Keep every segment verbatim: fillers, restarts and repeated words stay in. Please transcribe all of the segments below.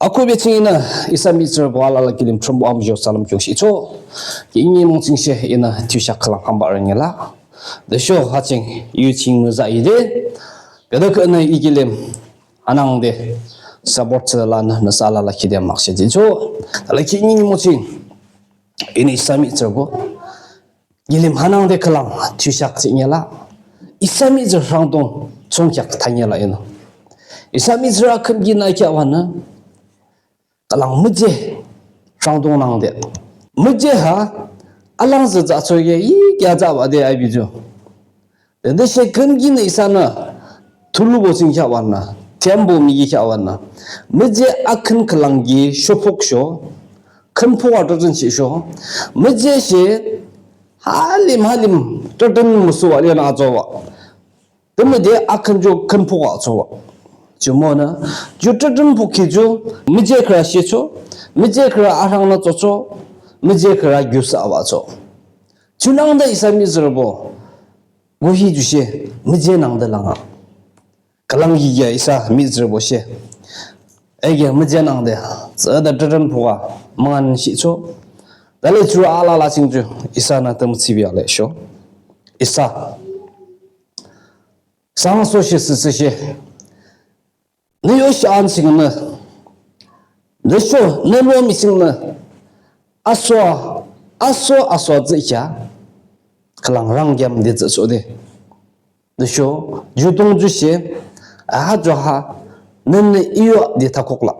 Akhuhbe ching inü isa mihtsürübo alala kilim Thrünpuh amuzho salüm khiungshihchoh. Ki inü mung ching she inü thiyusheak khülang hanbah arünyi lah. Tüsho ha ching yu ching müzah ide. Küdükhüh inü I kilim hanangde support thsüde lanü nüsa alala khide makshe jihchoh. Tala ki inü mung ching inü isa mihtsürübo kilim hanangde khülang thiyusheak jihni lah. Isa mihtsürü rhangdung thsungkheak thanü lah inü. Isa mihtsürü akhüm kinü kheahbanü khülang müje rhangdung nangde. Müje ha alang züza choye i kheahjabah de abicho. Tütüshe khüm kinü isanü thulubo ching kheahbanü, tembo miki kheahbanü, müje akhün khülang ki shophoksho, khünpho a tütün chisho, müje she halim halim tütün müsuwa lenü achowa. Tümüde akhün ju khünpho a chowa. Jumonü ju tütün phokhi ju müje khürü shecho, müje khürü arhangnü chocho, müje khürü gyusa abacho. Junangde isa mihtsürübo kuhi ju she müje nangde langa. Khülang ki ya isa mihtsürübo she ege müje nangde tsüde tütün phoka müngan shicho. Dale ju alala ching ju isanü tümü chibi ale sho. Isa sangso she süsü she nü yo shi an chingnü. Tüsho nü lomi chingnü. Aso, aso, aso zikheah. Khülang rangkem de zisode. Tüsho ju dungju she, aha ju ha, nünü iyo de thakhuklah.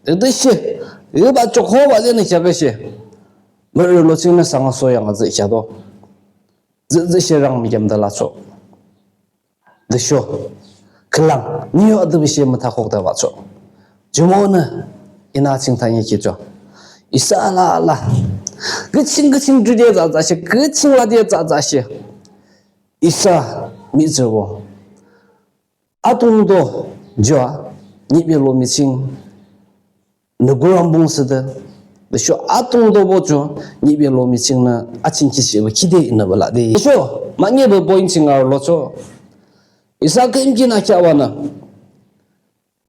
Tütüshe, iba chokhoba lenü kheaküshe. Mürü lo chingnü sangso yang zikheah do. Zishe rang mikem de lacho. Tüsho khülang nü yo adübishe müthakhukde bacho. Jumonü inü ching thanü khicho. Isa alala. Küching küching jude zazashe, küching lade zazashe. Isa mihtsürübo atungdo jua nyibe lomi ching nü kurambung süde. Tüsho atungdobo ju nyibe lomi chingnü aching khishiba khide inü bala de. Tüsho manyebe point ching arülocho. Isa khüm kinü kheahbanü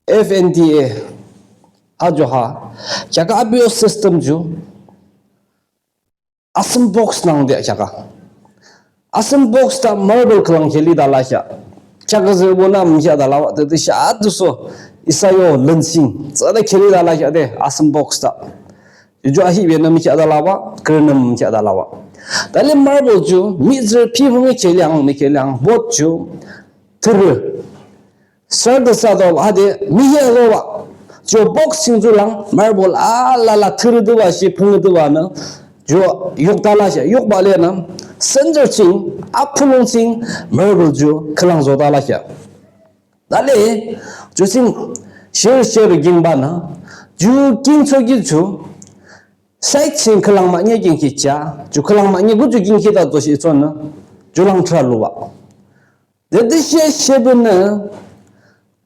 F N T A ajo ha kheakü api yo system ju asem box nangde kheakü. Asem box ta marble khülang kheli dala kheah. Kheakü zübonü mükheah dala wa tütüshe atüsho isa yo lün ching tsüde kheli dala kheah de asem box ta. Ju ahibenü mükheah dala wa, kürünü mükheah dala wa. Dale marble ju mihtsürü pibüngi kheliang, mükheahliang board ju thürü. Sir de sa do hade miye lo wa. Ju box ching ju lang marble alala thürü de wa shi phung de wa nü. Ju yok dala shi yok ba lenü. Center ching, apulung ching marble ju khülang zo dala shi. Dale, ju ching shir shir ging banü. Ju ging cho ging ju. Side ching khülang manye ging khi cha. Ju khülang manye gu ju ging khi da zo shi cho nü. Ju lang thra lu wa. Tütüshe shebünü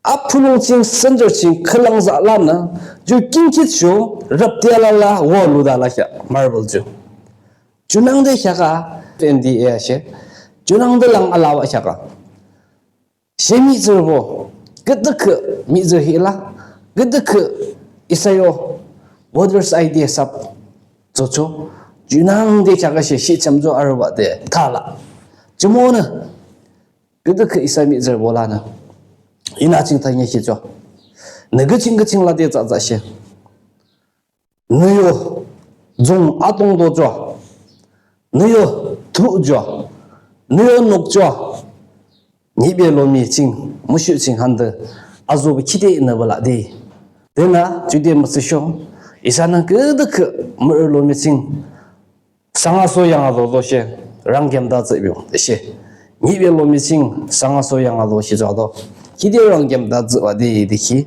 apulung ching center ching khülang za lanü ju kingkit shu rüpti alala wo lu dala kheah marble ju. Junangde kheakü F N T A she junangde lang alawa kheakü. She mihtsürübo küdükhüh mihtsürü hila küdükhüh isa yo voters I D sap zocho junangde kheakü she shi chamzo arübah de thala. Jumonü küdükhüh isa mihtsürübo lanü inü ching thanü khicho. Nü küching küching lade zazashe. Nü yo zung atungdo jua. Nü yo tu jua. Nü yo nuk jua. Nyibe lomi ching, mushu ching hande azo bu khide inü bala de. Denü jude mütsüsho. Isanü küdükhüh mürü lomi ching sangaso yanga do do she rangkem da tsü biung de she. Nyibe lomi ching sangaso yanga do shi jado. Khide rangkem da tsü wa de de khi.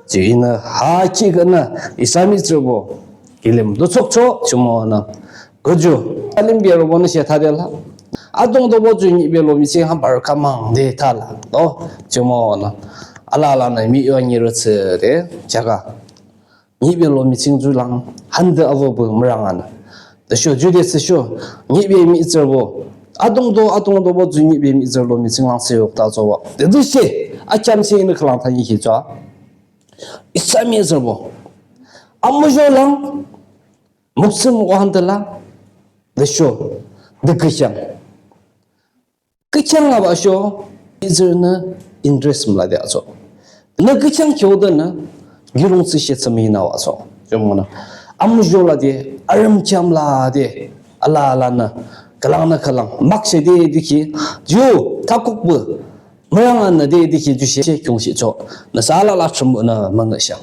Ju inü ha khi gana isa mihtsürübo kilim do chokcho jumonü. Küju alim bia robo nü she thade la. Atungdo bo ju nyibe lomi ching hambar kamang de thala. Do jumonü. Alala nü mi yo nyi ro tsü de kheakü. Nyibe lomi ching ju lang hande avo bu mürang anü. Tüsho jude tsüsho nyibe mihtsürübo. Atungdo atungdo bo ju nyibe mihtsürü lomi ching lang tsü yok ta zo wa. Tütüshe akheam ching inü khülang thanü khicho. Isa mihtsürübo. amuzho lang, mukthsüm wahanda la, tüsho, tü küchang. Küchang labah sho, mihtsürünü interest mülade atsü. Nü küchang kheahdanü, kiulongthsüshe thsümünü atsü. Jumonü, amuzho lade, arümkheam lade, alalanü, khülangnü khülang, makshe de dükhi, ju, thakukpü, mürang anü de dükhi, jushe, khiungshihchoh, nüsa alala Thrünpuhnü müngühshang.